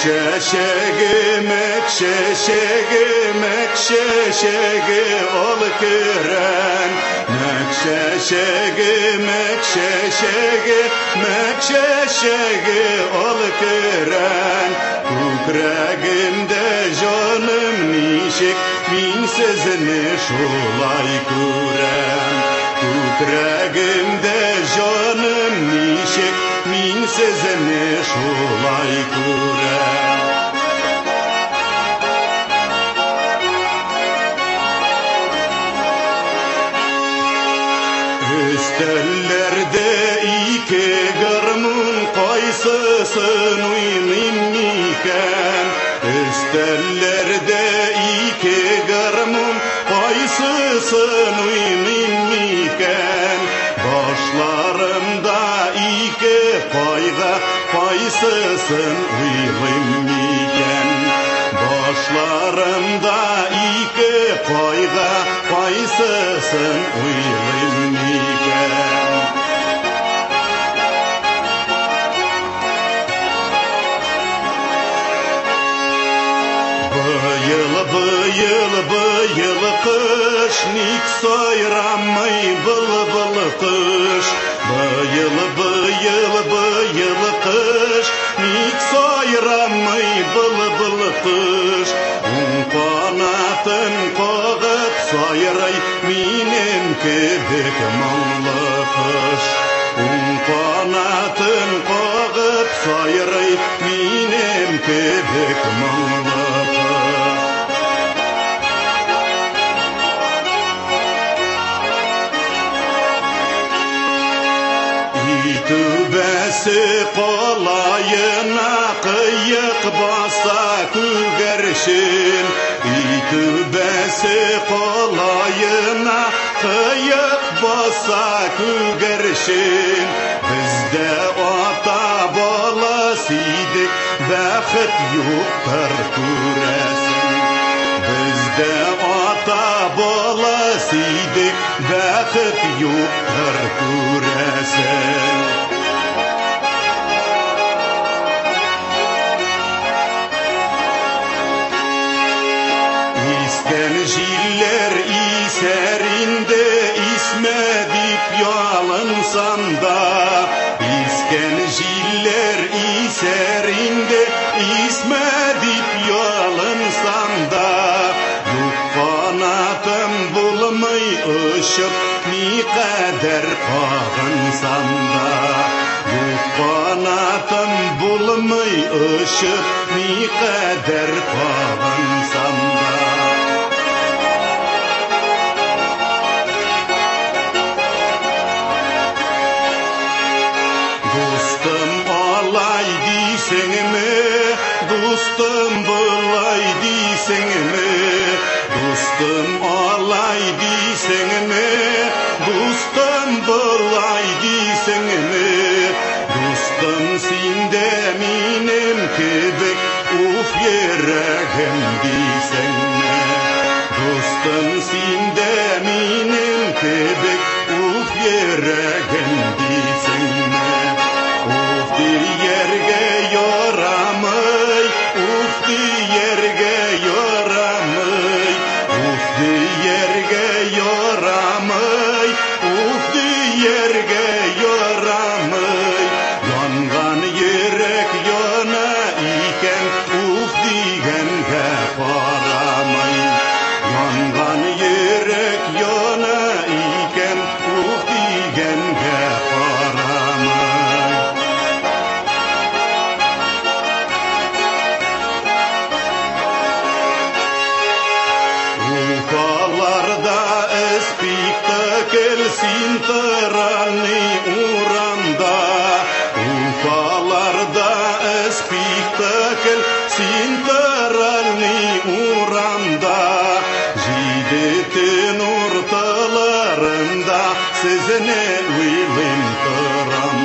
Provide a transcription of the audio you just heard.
Мәк чәчәге, мәк чәчәге, ал керән. Мәк чәчәге, мәк чәчәге, мәк чәчәге, ал керән. Күкрәгемдә җаным ничек, мин сезне шулай күрәм. Күкрәгемдә җаным ничек, мин сезне шулай күрәм. Өстәлләрдә ике гармун, кайсысын уйныйм микән? Өстәлләрдә ике гармун, кайсысын уйныйм микән? Башларымда ике кайгы, кайсысын уйлыйм микән? Башларымда ике кайгы, кайсысын уйлыйм микән? Быел, быел, быел кыш, ник сайрамый былбыл кош? Быел, быел, быел кыш, ник сайрамый былбыл кош? Уң канатын кагып сайрый минем кебек моңлы кош. Уң канатын кагып сайрый минем кебек моңлы кош. Өй түбәсе калаена кыек баса күгәрчен. Өй түбәсе калаена кыек баса күгәрчен. Бездә ата баласы идек, бәхет юктыр күрәсең. Бездә ата баласы идек, бәхет юктыр күрәсең. Искән җилләр исәр инде, исмә дип ялынсам да. Искән җилләр исәр инде, исмә дип ялынсам да. Юк канатым булмый очып, никадәр кагынсам да. Юк канатым булмый очып, никадәр кагынсам да. Дустым алай дисеңме, дустым болай дисеңме? Дустым алай дисеңме, дустым болай дисеңме? Дустым син дә минем кебек уф йөрәгем дисеңме? Дустым син дә минем кебек уф йөрәгем дисеңме? Уф дияргә ярамый, уф дияргә ярамый, уф дияргә ярамый, уф дияргә ярамый. Янган йөрәк яна икән, уф дигәнгә карамый. Янган йөрәк яна икән, уф дигәнгә карамый. Уфаларда спектакль центральный урамда. Уфаларда спектакль центральный урамда. Җиде төн урталарында сезне уйлыйм торам.